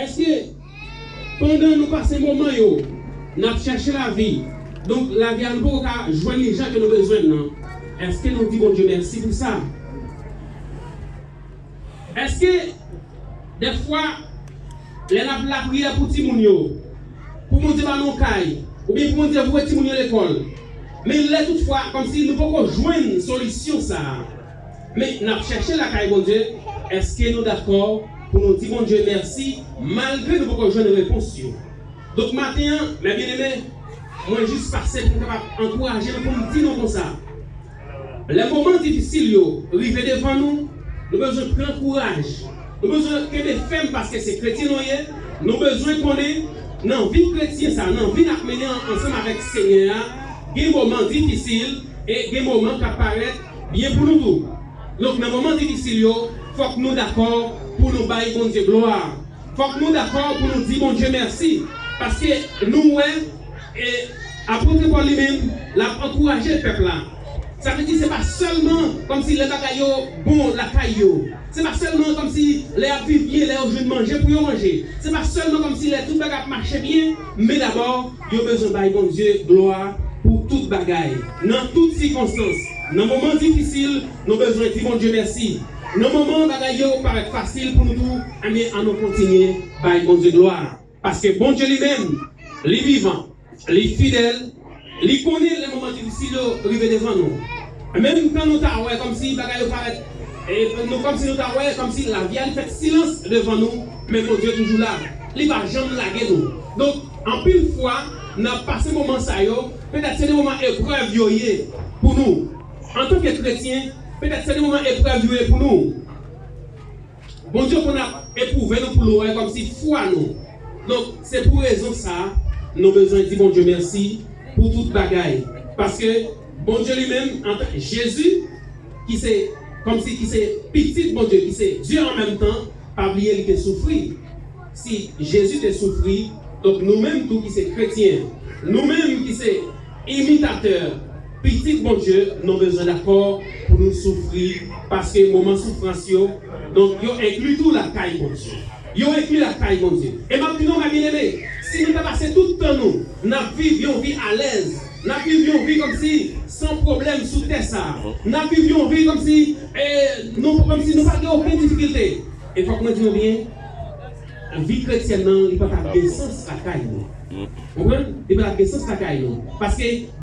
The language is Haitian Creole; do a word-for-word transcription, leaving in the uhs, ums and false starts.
Èske pandan nou pase moman yo, n ap chèche lavi, donk lavi a nou poko ka jwenn li jan ke nou bezwen l nan, èske nou di Bondye mèsi pou sa? Èske dèfwa lè n ap lapriyè pou timoun yo, pou Bondye ba nou kay, oubyen pou Bondye voye timoun yo lekòl, men lè toutfwa kòmsi nou poko jwenn solisyon sa a, men n ap chèche lakay Bondye, èske nou dakò pou nou di Bondye mèsi malgre nou poko jwenn repons yo? Donk maten an, mè byeneme, mwen jis pase pou m kapab ankouraje nou, pou m di nou konsa, lè moman difisil yo rive devan nou, nou bezwen pran kouraj. Nou bezwen kenbe fèm paske se kretyen nou ye. Nou bezwen konnen nan vi kretyen sa, nan vi n ap mennen an- ansanm avèk Senyè a, gen moman difisil e gen moman k ap parèt byen pou nou tou. Donk nan moman difisil yo, fòk nou dakò pou nou bay Bondye glwa. Fòk nou dakò pou nou di Bondye mèsi. Paske nou wè, e, apot Pòl li menm, l ap ankouraje pèp la. Sa vle di se pa sèlman kòmsi lè bagay yo bon lakay yo. Se pa sèlman kòmsi lè y ap viv byen, lè yo jwenn manje pou yo manje. Se pa sèlman kòmsi lè tout bagay ap mache byen, men dabò, yo bezwen bay Bondye glwa pou tout bagay. Nan tout sikonstans, nan moman difisil, nou bezwen di Bondye mèsi. Nan moman bagay yo parèt fasil pou nou tou, ebyen, an nou kontinye bay Bondye glwa. Paske Bondye li menm, li vivan, li fidèl, li konnen lè moman difisil yo rive devan nou. Menm kan nou ta wè kòmsi bagay yo parèt, e, nou kòmsi nou ta wè kòmsi lavi a li fè silans devan nou, men Bondye toujou la. Li pa janm lage nou. Donk, anpil fwa, n ap pase moman sa yo, petèt se de moman eprèv yo ye pou nou. Antanke kretyen, petèt se de moman eprèv yo ye pou nou. Bondye konn ap epwouve nou pou l wè kòmsi fwa nou. Donk, se pou rezon sa a, nou bezwen di Bondye mèsi pou tout bagay. Paske Bondye li menm, antan Jezi, ki se, kòmsi ki se pitit Bondye, ki se Dye an menm tan, pa bliye li te soufri. Si Jezi te soufri, donk nou menm tou ki se kretyen, nou menm ki se imitatè, pitit Bondye, nou bezwen dakò pou nou soufri, paske moman soufrans yo, donk yo enkli tou lakay Bondye. Yo enkli lakay Bondye. E m ap di nou, mè byeneme, si nou ta pase tout tan nou, n ap viv yon vi alèz, n ap viv yon vi kòmsi san pwoblèm sou tè sa a, n ap viv yon vi kòmsi, e, nou, kòmsi nou pa gen okenn difikilte. E fòk mwen di nou byen, vi kretyèn nan, li pa t ap gen sans lakay nou. Konprann? Li pa t ap gen sans lakay nou. Paske